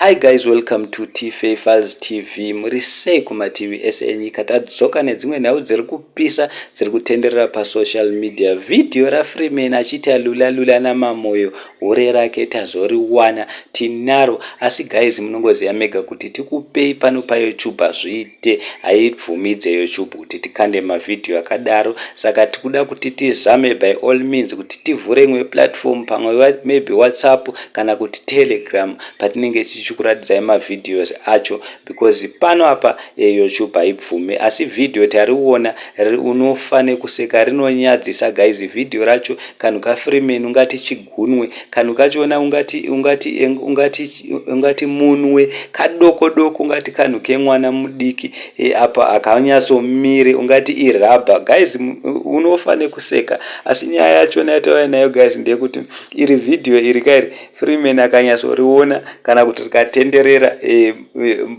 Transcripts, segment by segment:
Hi guys, welcome to Tfa Files TV. Muri sei kumativi ese enyika? Tadzoka nedzimwe nhau dziri kupisa, dziri kutenderera pasocial media. Vhidhiyo raFreeman achiita lula lula naMamoyo, hure rake tazoriwana, tinaro. Asi guys, munongoziva mega kuti tikupei pano paYouTube hazviite, haibvumidze YouTube kuti tikande mavhidhiyo akadaro. Saka tikuda kuti tizame by all means kuti tivhure imwe platform, pamwe maybe WhatsApp kana kuti Telegram, patinenge tichikuratidzai mavideos acho, because pano apa YouTube haibvumi. Asi vhidhiyo tariona, unofa nekuseka, rinonyadzisa guys. Vhidhiyo racho, kanhu kaFreeman ungati chigunwe, kanhu kachona ungati ungati ungati ungati munwe kadoko doko, ungati kanhu kemwana mudiki. Apa akanyatsomire ungati irabha. Guys, unofa nekuseka. Asi nyaya yachona yatauya nayo guys ndeyekuti iri vhidhiyo iri kairi, Freeman akanyatsoriona kana kuti rikatenderera,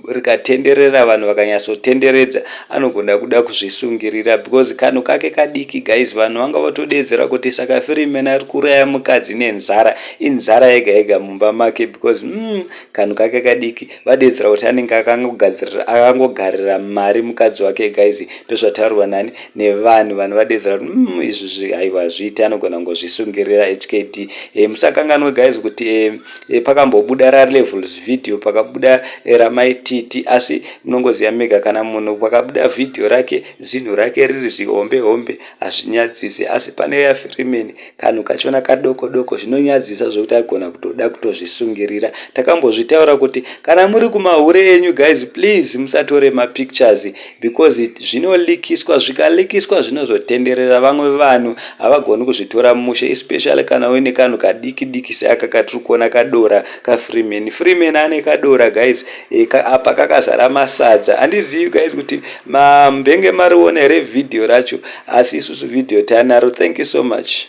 rikatenderera, vanhu vakanyatsotenderedza, anogona kuda kuzvisungirira because kanhu kake kadiki guys. Vanhu vanga vatodedzera kuti saka Freeman ari kuuraya mukadzi nenzara, inzara yega yega mumba make, because kanhu kake kadiki. Vadedzera kuti anenge akangogarira mari mukadzi wake. Guys, ndozvataurwa nani? Nevanhu. Vanhu vadedzera kuti izvi aiwa zviite, anogona kungozvisungirira hkd. Musakanganwe guys kuti pakambobuda raLevels video, pakabuda ramaititi. Asi munongoziva mega, kana munhu pakabuda vhidhiyo rake, zinhu rake riri zihombe hombe, hazvinyadzisi. Asi pane yaFreeman, kanhu kachona kadoko doko, zvinonyadzisa zvokuti agona kutoda kutozvisungirira. Takambozvitaura kuti kana muri kumahure enyu guys, please musatore mapictures because zvinolikiswa, zvikalikiswa zvinozotenderera. Vamwe vanhu havagoni kuzvitora mushe, especially kana uine kanhu kadiki diki seaka katiri kuona, kadora kaFreeman. Freeman ane kadora guys. Apa kakazara masadza. Handizivi guys kuti mambenge mariona here vhidhiyo racho, asi isusu vhidhiyo tanaro. Thank you so much.